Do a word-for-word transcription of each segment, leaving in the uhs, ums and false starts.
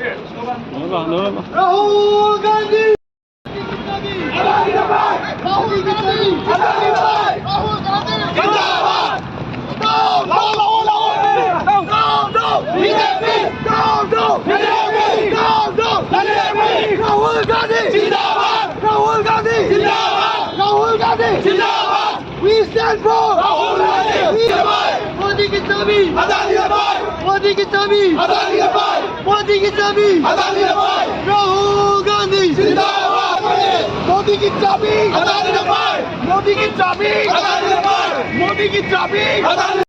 Rahul Gandhi. Rahul Gandhi. Rahul Gandhi. Down, down, down, down, down, down, B J P, down, down, B J P, down, down, B J P, Rahul Gandhi जिंदाबाद, राहुल गांधी जिंदाबाद, राहुल गांधी जिंदाबाद। We stand for Rahul Gandhi जिंदाबाद। मोदी की चाबी हटा दिया जाए। मोदी की चाबी हटा दिया जाए। मोदी की चाबी हटा दिया जाए। राहुल गांधी जिंदाबाद। मोदी की चाबी हटा दिया जाए। मोदी की चाबी हटा दिया जाए। मोदी की चाबी हटा दिया जाए।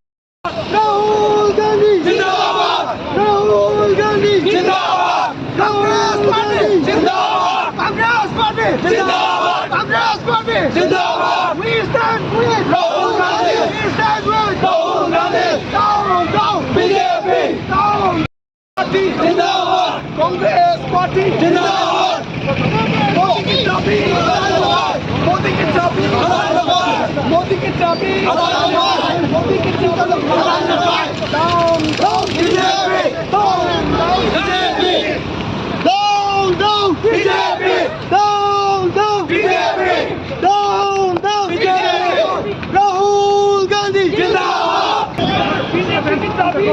राहुल गांधी जिंदाबाद। राहुल गांधी जिंदाबाद। कांग्रेस पार्टी जिंदाबाद। कांग्रेस पार्टी जिंदाबाद। कांग्रेस पार्टी जिंदाबाद। We stand with Rahul Gandhi. We stand with Rahul Gandhi. Down, down, B J P। Down। Party जिंदाबाद। कांग्रेस पार्टी जिंदाबाद। मोदी की चाबी हटा दो। मोदी की चाबी हटा दो। मोदी की चाबी हटा दो। मोदी की चाबी हटा दो। Down, down, B J P। Down, down, B J P। Down, down, B J P। Down, down, B J P। Down, down, B J P। Rahul Gandhi जिंदाबाद। B J P की चाबी।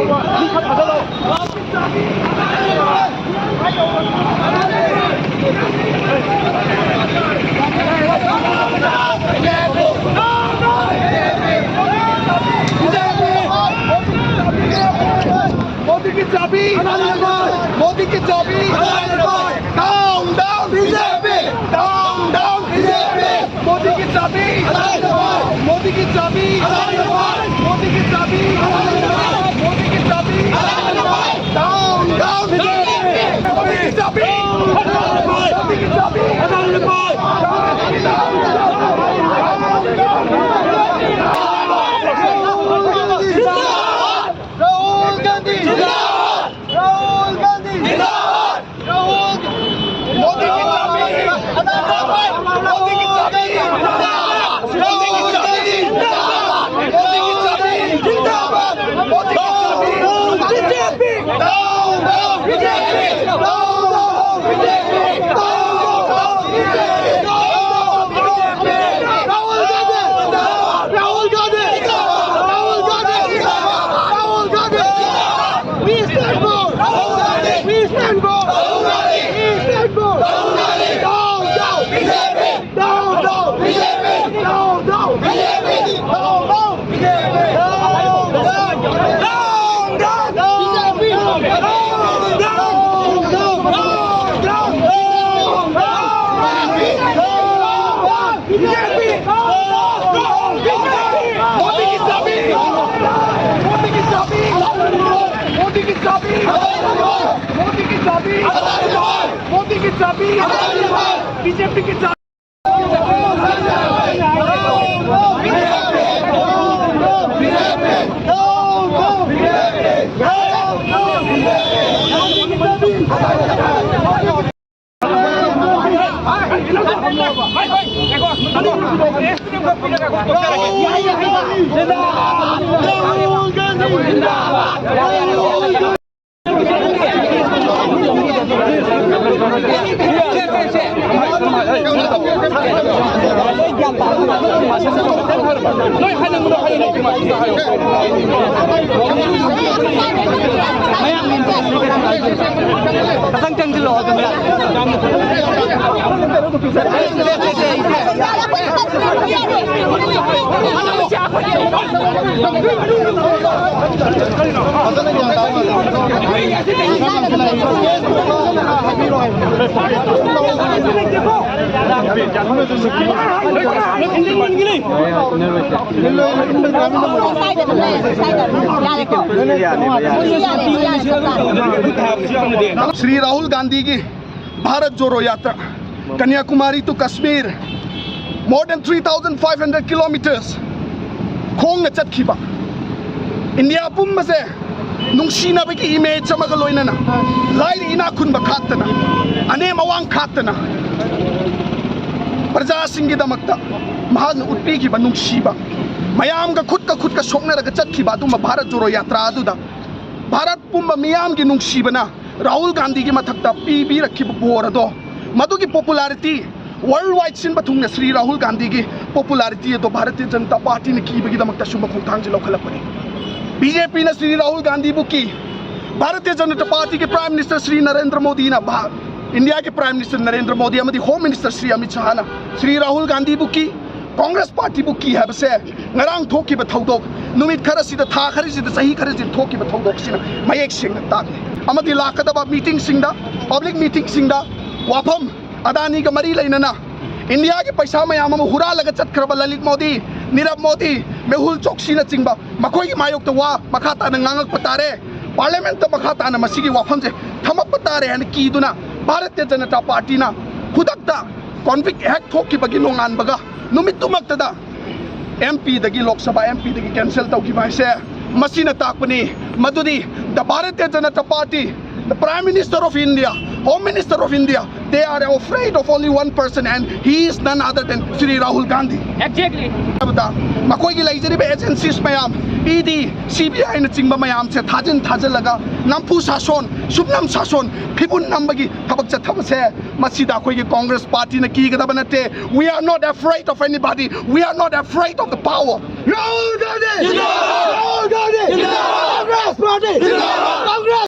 मोदी की चाबी। मोदी की चाबी। Down, down, B J P। Down, down, B J P। Modi की चाबी। मोदी की चाबी। मोदी की चाबी। मोदी की चाबी। Down, down, B J P। Modi की चाबी। मोदी की चाबी। राहुल गांधी जिंदाबाद। राहुल गांधी जिंदाबाद। राहुल मोदी की चाबी। मोदी की चाबी। मोदी की चाबी। मोदी की चाबी। मोदी की चाबी। Down, down। मोदी की चाबी, मोदी की चाबी, बीजेपी की चाबी। ꯃꯊꯪ ꯆꯪꯁꯤꯜꯂꯛꯑꯣ ꯑꯗꯨꯝ ꯌꯥꯔꯦ꯫ श्री राहुल गांधी की भारत जोड़ो यात्रा, Kanyakumari to Kashmir, more than three thousand five hundred kilometers ꯈꯣꯡꯅ ꯆꯠꯈꯤꯕ, ꯏꯟꯗꯤꯌꯥ ꯄꯨꯝꯕꯁꯦ ꯅꯨꯡꯁꯤꯅꯕꯒꯤ ꯏꯃꯦꯖ ꯑꯃꯒ ꯂꯣꯏꯅꯅ, ꯂꯥꯏꯔ ꯏꯅꯥꯛ ꯈꯨꯟꯕ ꯈꯥꯛꯇꯅ, ꯑꯅꯦꯝ ꯑꯋꯥꯡ ꯈꯥꯛꯇꯅ, ꯄ꯭ꯔꯖꯥꯁꯤꯡꯒꯤꯗꯃꯛꯇ ꯃꯍꯥꯛꯅ ꯎꯠꯄꯤꯈꯤꯕ ꯅꯨꯡꯁꯤꯕ, ꯃꯌꯥꯝꯒ ꯈꯨꯠꯀ ꯈꯨꯠꯀ ꯁꯣꯛꯅꯔꯒ ꯆꯠꯈꯤꯕ ꯑꯗꯨꯝꯕ ꯚꯥꯔꯠ ꯖꯣꯔꯣ ꯌꯥꯇ꯭ꯔꯥ ꯑꯗꯨꯗ ꯚꯥꯔꯠ ꯄꯨꯝꯕ ꯃꯤꯌꯥꯝꯒꯤ ꯅꯨꯡꯁꯤꯕꯅ ꯔꯥꯍꯨꯜ ꯒꯥꯟꯙꯤꯒꯤ ꯃꯊꯛꯇ ꯄꯤꯕꯤꯔꯛꯈꯤꯕ ꯕꯣꯔ ꯑꯗꯣ, ꯃꯗꯨꯒꯤ ꯄꯣꯄꯨꯂꯥꯔꯤꯇꯤ ꯋꯥꯔꯜ ꯋꯥꯏꯗ ꯁꯤꯟꯕ ꯊꯨꯡꯅ ꯁ꯭ꯔꯤ ꯔꯥꯍꯨꯜ ꯒꯥꯟꯙꯤꯒꯤ ꯄꯣꯄꯨꯂꯥꯔꯤꯇꯤ ꯑꯗꯣ ꯚꯥꯔꯇꯤꯌ ꯖꯅꯇꯥ ꯄꯥꯔꯇꯤꯅ ꯀꯤꯕꯒꯤꯗꯃꯛꯇ ꯁꯨꯝꯕ ꯈꯣꯡꯊꯥꯡꯁꯤ ꯂꯧꯈꯠꯂꯛꯄꯅꯤ꯫ ꯕꯤ ꯖꯦ ꯄꯤꯅ ꯁ꯭ꯔꯤ ꯔꯥꯍꯨꯜ ꯒꯥꯟꯙꯤꯕꯨ ꯀꯤ, ꯚꯥꯔꯇꯤꯌ ꯖꯅꯇꯥ ꯄꯥꯔꯇꯤꯒꯤ ꯄ꯭ꯔꯥꯏꯝ ꯃꯤꯅꯤꯁꯇꯔ ꯁ꯭ꯔꯤ ꯅꯔꯦꯟꯗ꯭ꯔ ꯃꯣꯗꯤꯅ ꯚꯥ-, ꯏꯟꯗꯤꯌꯥꯒꯤ ꯄ꯭ꯔꯥꯏꯝ ꯃꯤꯅꯤꯁꯇꯔ ꯅꯔꯦꯟꯗ꯭ꯔ ꯃꯣꯗꯤ ꯑꯃꯗꯤ ꯍꯣꯝ ꯃꯤꯅꯤꯁꯇꯔ ꯁ꯭ꯔꯤ ꯑꯃꯤꯠ ꯁꯍꯥꯅ ꯁ꯭ꯔꯤ ꯔꯥꯍꯨꯜ ꯒꯥꯟꯙꯤꯕꯨ ꯀꯤ, ꯀꯣꯡꯒ꯭ꯔꯦꯁ ꯄꯥꯔꯇꯤꯕꯨ ꯀꯤ ꯍꯥꯏꯕꯁꯦ ꯉꯔꯥꯡ ꯊꯣꯛꯈꯤꯕ ꯊꯧꯗꯣꯛ, ꯅꯨꯃꯤꯠ ꯈꯔꯁꯤꯗ, ꯊꯥ ꯈꯔꯁꯤꯗ, ꯆꯍꯤ ꯈꯔꯁꯤꯗ ꯊꯣꯛꯈꯤꯕ ꯊꯧꯗꯣꯛꯁꯤꯅ ꯃꯌꯦꯛ ꯁꯦꯡꯅ ꯇꯥꯛꯂꯤ꯫ ꯑꯃꯗꯤ ꯂꯥꯛꯀꯗꯕ ꯃꯤꯇꯤꯡꯁꯤꯡꯗ, ꯄꯕ꯭ꯂꯤꯛ ꯃꯤꯇꯤꯡꯁꯤꯡꯗ ꯋꯥꯐꯝ ꯑꯗꯥꯅꯤꯒ ꯃꯔꯤ ꯂꯩꯅꯅ ꯏꯟꯗꯤꯌꯥꯒꯤ ꯄꯩꯁꯥ ꯃꯌꯥꯝ ꯑꯃ ꯍꯨꯔꯥꯜꯂꯒ ꯆꯠꯈ꯭ꯔꯕ ꯂꯂꯤꯠ ꯃꯣꯗꯤ, ꯅꯤꯔꯕ ꯃꯣꯗꯤ, ꯃꯦꯍꯨꯜ ꯆꯣꯛꯁꯤꯅꯆꯤꯡꯕ ꯃꯈꯣꯏꯒꯤ ꯃꯥꯌꯣꯛꯇ ꯋꯥ ꯃꯈꯥ ꯇꯥꯅ ꯉꯥꯡꯉꯛꯄ ꯇꯥꯔꯦ꯫ ꯄꯥꯔꯂꯤꯌꯥꯃꯦꯟꯠꯇ ꯃꯈꯥ ꯇꯥꯅ ꯃꯁꯤꯒꯤ ꯋꯥꯐꯝꯁꯦ ꯊꯝꯃꯛꯄ ꯇꯥꯔꯦ ꯍꯥꯏꯅ ꯀꯤꯗꯨꯅ ꯚꯥꯔꯇꯤꯌ ꯖꯅꯇꯥ ꯄꯥꯔꯇꯤꯅ ꯈꯨꯗꯛꯇ ꯀꯣꯟꯚꯤꯛ ꯍꯦꯛ ꯊꯣꯛꯈꯤꯕꯒꯤ ꯅꯣꯡꯉꯥꯟꯕꯒ ꯅꯨꯃꯤꯠꯇꯨꯃꯛꯇꯗ M ꯄꯤꯗꯒꯤ, Lok Sabha M ꯄꯤꯗꯒꯤ cancel ꯇꯧꯈꯤꯕ ꯍꯥꯏꯁꯦ ꯃꯁꯤꯅ ꯇꯥꯛꯄꯅꯤ ꯃꯗꯨꯗꯤ the Bharatiya Janata Party, the Prime Minister of India, Home Minister of India, they are afraid of only one person and he is none other than Shri Rahul Gandhi. Exactly. ꯍꯥꯏꯕꯗ ꯃꯈꯣꯏꯒꯤ ꯂꯩꯖꯔꯤꯕ ꯑꯦꯖꯦꯟꯁꯤꯁ ꯃꯌꯥꯝ, E ꯗꯤ, C B ꯑꯥꯏꯅꯆꯤꯡꯕ ꯃꯌꯥꯝꯁꯦ ꯊꯥꯖꯤꯟ ꯊꯥꯖꯤꯜꯂꯒ ꯅꯝꯐꯨ ꯁꯥꯁꯣꯟ, ꯁꯨꯞꯅꯝ ꯁꯥꯁꯣꯟ, ꯐꯤꯕꯨꯟ ꯅꯝꯕꯒꯤ ꯊꯕꯛ ꯆꯠꯊꯕꯁꯦ ꯃꯁꯤꯗ ꯑꯩꯈꯣꯏꯒꯤ ꯀꯣꯡꯒ꯭ꯔꯦꯁ ꯄꯥꯔꯇꯤꯅ ꯀꯤꯒꯗꯕ ꯅꯠꯇꯦ. We are not afraid of anybody. We are not afraid of the power. Rahul Gandhi! Rahul Gandhi! Congress Party! Congress!